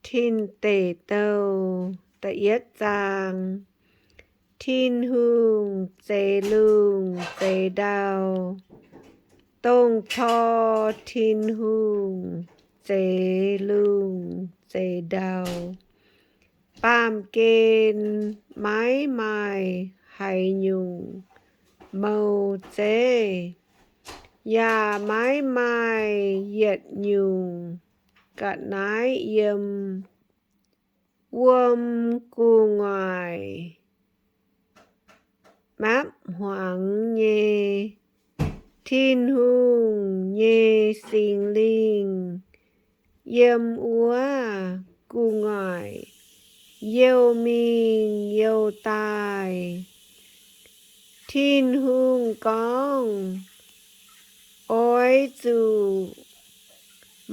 Tin Deic Douh da'yietv zaang. Tin-Hungh zeix lungh zeix ndau. Dongh tor Tin-Hungh zeix lungh zeix ndau, baamh gen maiv maaih haaix nyungc mou zeiv, yaac maiv maaih yietc nyungc ga'naaiv yiem. Wuom gu'nguaaic mapv hmuangx nyei. Tin-Hungh nyei Singx Lingh yiem wuov gu'nguaaic youh mingh youh daaih. Tin-Hungh gorngv, Oix zuqc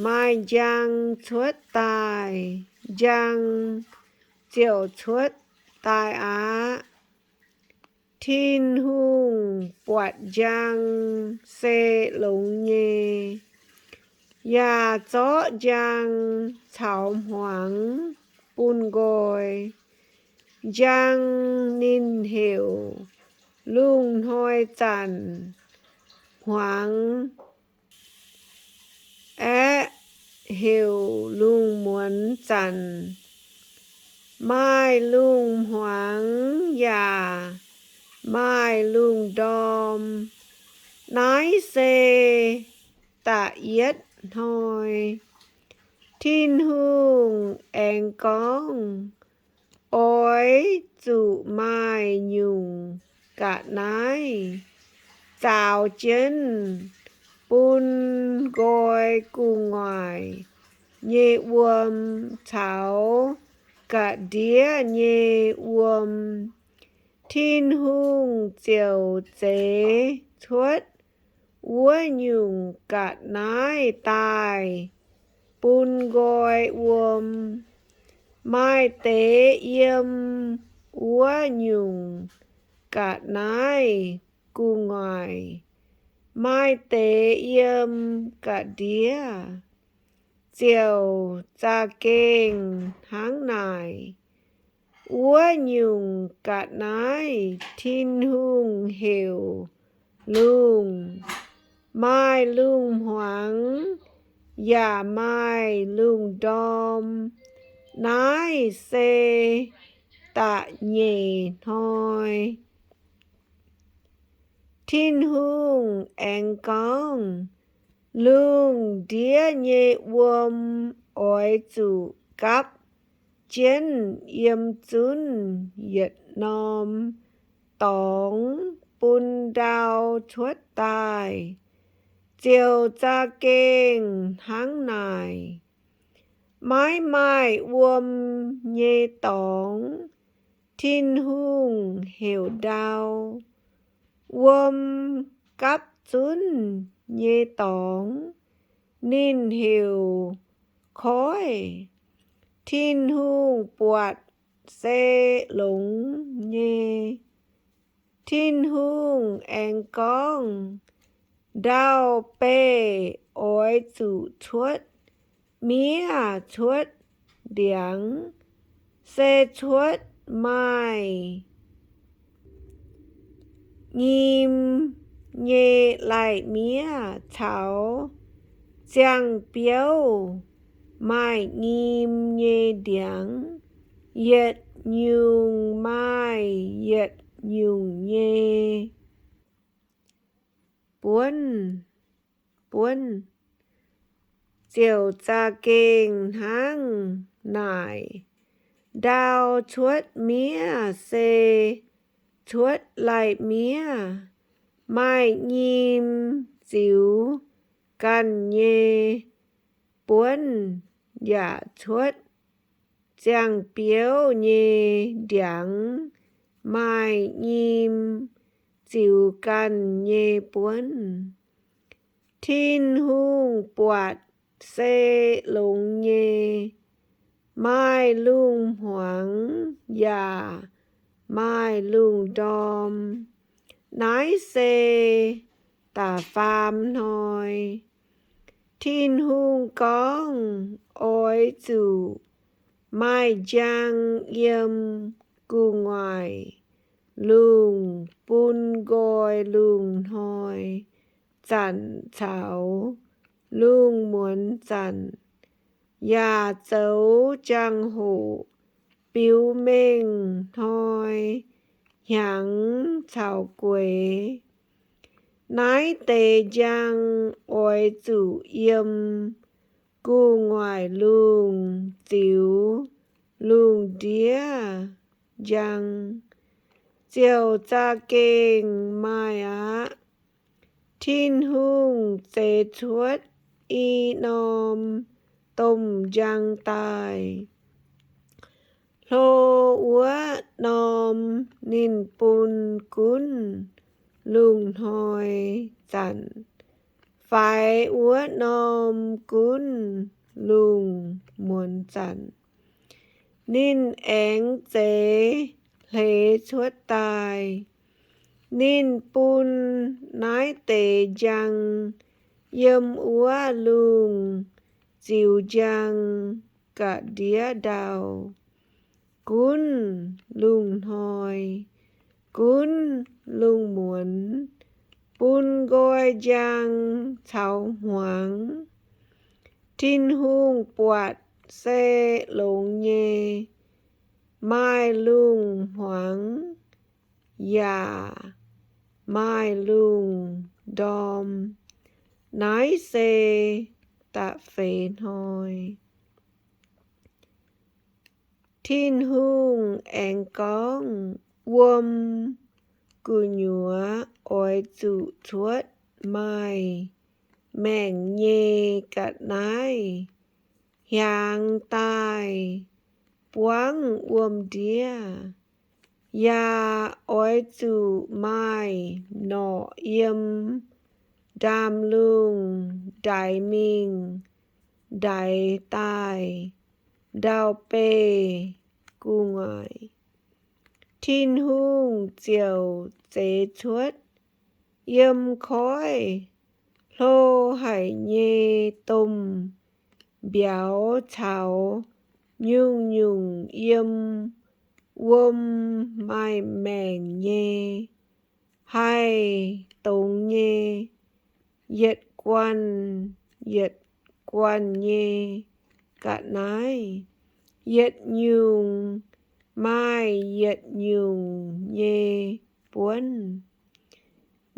maaih njang cuotv daaih. Njang ziouc cuotv daaih aqv. Tin-Hungh buatc njang se longx nyei, yaac zorqv njang caux hmuangx bun nqoi. Njang ninh heuc lungh hnoi zanc, hmuangx aeqv, heuc lungh muonz zanc. Maaih lungh hmuangx yaac maaih lungh ndorm. Naaiv se da'yietv hnoi. Tin-Hungh aengx gorngv, Oix zuqc maaih nyungc ga'naaiv zaaux jienv bun nqoi gu'nguaaic nyei wuom caux ga'ndiev nyei wuom. Tin-Hungh ziouc zeix cuotv wuov nyungc ga'naaiv daaih bun nqoi wuom. Maaih deix yiem wuov nyungc ga'naaiv gu'nguaaic, maaih deix yiem ga'ndiev. Ziouc za'gengh hnangv naaic. Wuov nyungc ga'naaiv Tin-Hungh heuc lungh. Maaih lungh hmuangx yaac maaih lungh ndorm. Naaiv se da'nyeic hnoi. Tin-Hungh aengx gorngv, Lungh ndiev nyei wuom oix zuqc gapv jienv yiem zunv yietc norm dorngx bun ndau cuotv daaih. Ziouc za'gengh hnangv naaic. Maiv maaih wuom nyei dorngx, Tin-Hungh heuc ndau. Wuom gapv zunv nyei dorngx, ninh heuc koiv. Tin-Hungh buatc se longx nyei. Tin-Hungh aengx gorngv, Ndau beih oix zuqc cuotv miev cuotv ndiangx, se cuotv maaih nyim nyei lai-miev caux ziangh biouv maaih nyim nyei ndiangx, yietc nyungc maaih yietc nyungc nyei buonv, buonv. Ziouc za'gengh hnangv naaic. Ndau cuotv miev se cuotv lai-miev maaih nyim ziux ganh nyei buonv, yaac cuotv ziangh biouv nyei ndiangx maaih nyim ziux ganh nyei buonv. Tin-Hungh buatc se longx nyei. Maaih lungh hmuangx yaac maaih lungh ndorm. Naaiv se da'faam hnoi. Tin-Hungh gorngv, Oix zuqc maaih njang yiem gu'nguaaic lungh bun nqoi lungh hnoi zanc caux lungh muonz zanc, yaac zoux jangx-hoc biux mengh hnoi hnyangx caux gueix. Naaiv deix njang oix zuqc yiem gu'nguaaic lungh ziux lungh ndiev njang, ziouc za'gengh maaih aqv. Tin-Hungh zeix cuotv i norm domh njang daaih. Hlo wuov norm ninh bun gunv lungh hnoi zanc, faix wuov norm gunv lungh muonz zanc. Ninh aengx zeix hleix cuotv daaih. Ninh bun naaiv deix njang yiem wuov lungh ziux njang ga'ndiev ndau, gunv lungh hnoi, gunv lungh muonz, bun nqoi njang caux hmuangx. Tin-Hungh buatc se longx nyei, maaih lungh hmuangx yaac maaih lungh ndorm. Naaiv se da'feix hnoi. Tin-Hungh aengx gorngv, Wuom gu'nyuoz oix zuqc cuotv maaih maengc nyei ga'naaiv hiaangx daaih buangv wuom-ndiev, yaac oix zuqc maaih norqc yiem ndaamv-lungh ndaix mingh ndaix daaih ndau-beih gu'nguaaic. Tin-Hungh ziouc zeix cuotv yiem koiv hlo haic nyei domh mbiauz caux nyungc-nyungc yiem wuom maaih maengc nyei haih dongz nyei yietc guanh yietc guanh nyei ga'naaiv, yietc nyungc maaih yietc nyungc nyei buonv.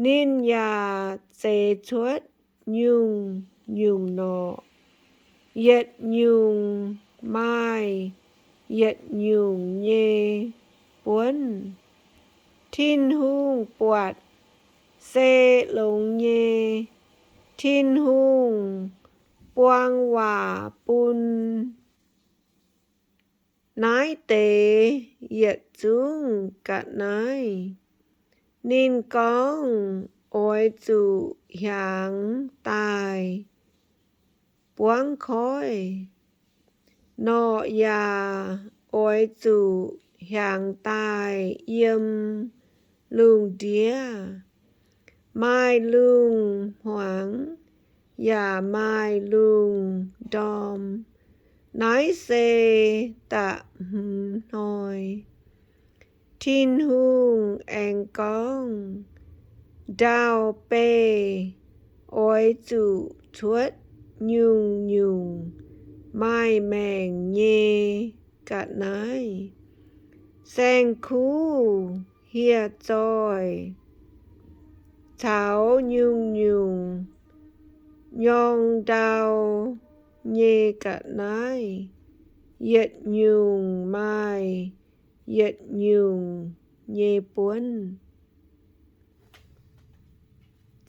Ninh yaac zeix cuotv nyungc-nyungc norqc, yietc nyungc maaih yietc nyungc nyei buonv. Tin-Hungh buatc se longx nyei. Tin-Hungh buang waac bun naaiv deix yietc zungv ga'naaiv. Ninh gorngv, Oix zuqc hiaangx daaih buangv koiv. Norqc yaac oix zuqc hiaangx daaih yiem lungh ndiev. Maaih lungh hmuangx yaac maaih lungh ndorm. Naaiv se da'hmz hnoi. Tin-Hungh aengx gorngv, Ndau-beih oix zuqc cuotv nyungc-nyungc maaih maengc nyei ga'naaiv. Saeng-kuv hieh zoih caux nyungc-nyungc nyorng ndau nyei ga'naaiv, yietc nyungc maaih yietc nyungc nyei buonv,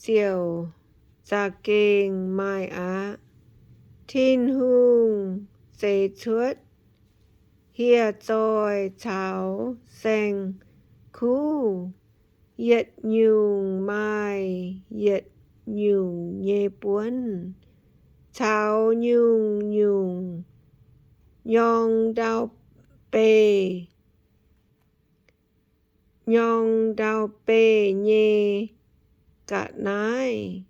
ziouc za'gengh maaih aqv. Tin-Hungh zeix cuotv hieh zoih caux saeng-kuv, yietc nyungc maaih yietc nyungc nyei buonv, caux nyungc-nyungc nyorng ndau-beih, nyorng ndau-beih nyei ga'naaiv,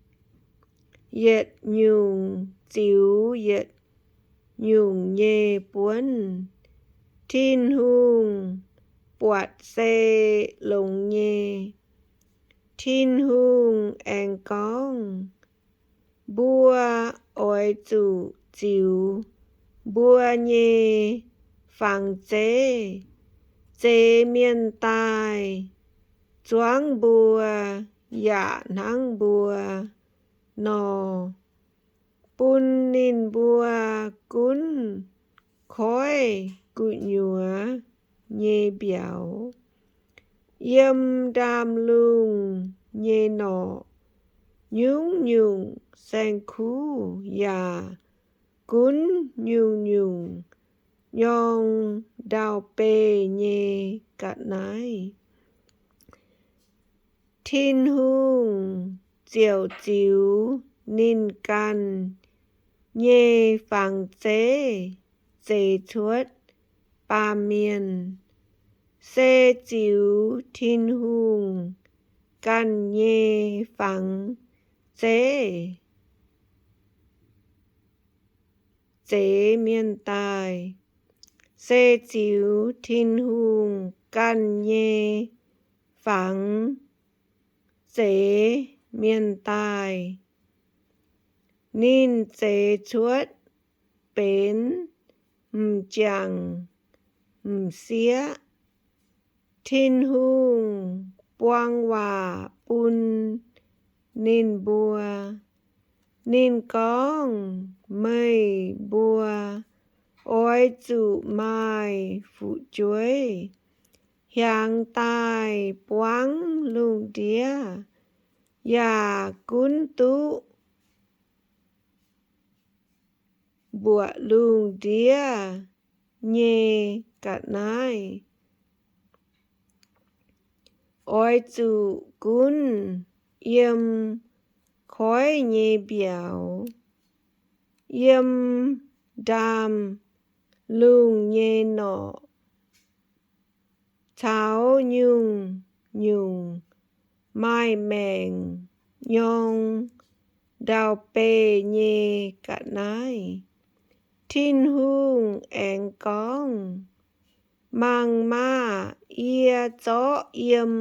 yietc nyungc ziux yietc nyungc nyei buonv. Tin-Hungh buatc se longx nyei. Tin-Hungh aengx gorngv, Mbuo oix zuqc ziux mbuo nyei fangx zeiv zeix mienh daaih zuangv mbuo yaac hnangv mbuo nor, bun ninh mbuo gunv koiv gu'nyuoz nyei mbiauz. Yiem ndaamv-lungh nyei norqc, nyungc-nyungc saeng-kuv yaac gunv nyungc-nyungc nyorng ndau-beih nyei ga'naaiv. Tin-Hungh ziouc ziux ninh ganh nyei fangx zeiv zeix cuotv baamh mienh, se ziux Tin-Hungh ganh nyei fangx zeiv zeix mienh daaih, se ziux Tin-Hungh ganh nyei fangx zeix mienh daaih. Ninh zeix cuotv benx m'jangc m'sieqv. Tin-Hungh buang waac bun ninh mbuo. Ninh gorngv, Meih mbuo oix zuqc maaih fu'jueiv hiaangx daaih buangv lungh ndiev, yaac gunv duqv mbuoqc lungh ndiev nyei ga'naaiv. Oix zuqc gunv yiem koiv nyei mbiauz, yiem ndaamv-lungh nyei norqc, caux nyungc-nyungc maaih maengc nyorng ndau-beih nyei ga'naaiv. Tin-Hungh aengx gorngv, Mangc maah! Yie zorqv yiem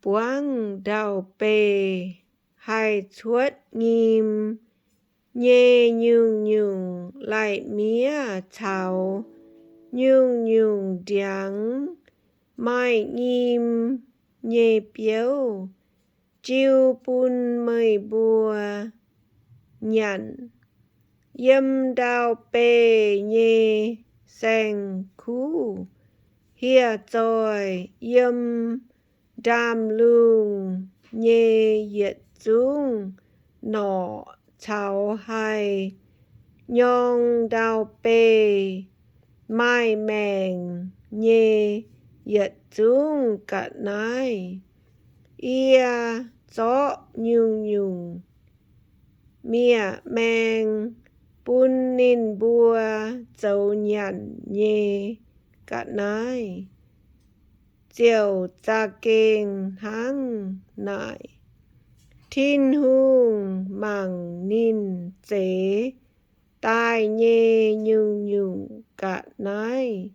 buangv ndau-beih haih cuotv nyim nyei nyungc-nyungc lai-miev caux nyungc-nyungc ndiangx maaih nyim nyei biouv, jiu bun meih mbuo nyanc. Yiem ndau-beih nyei saeng-kuv hieh zoih yiem ndaamv-lungh nyei yietc zungv norqc caux haih nyorng ndau-beih maaih maengc nyei yietc zungv ga'naaiv. Yie zorqv nyungc-nyungc mieqc maeng bun ninh mbuo zoux nyanc nyei ga'naaiv ziouc za'gengh hnangv naaic. Tin-Hungh mangc ninh zeix daaih nyei nyungc-nyungc ga'naaiv,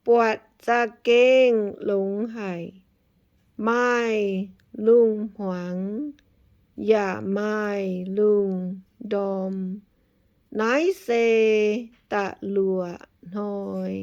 buatc za'gengh longx haic, maaih lungh hmuangx yaac maaih lungh ndorm. Naaiv se da'luoqc hnoi.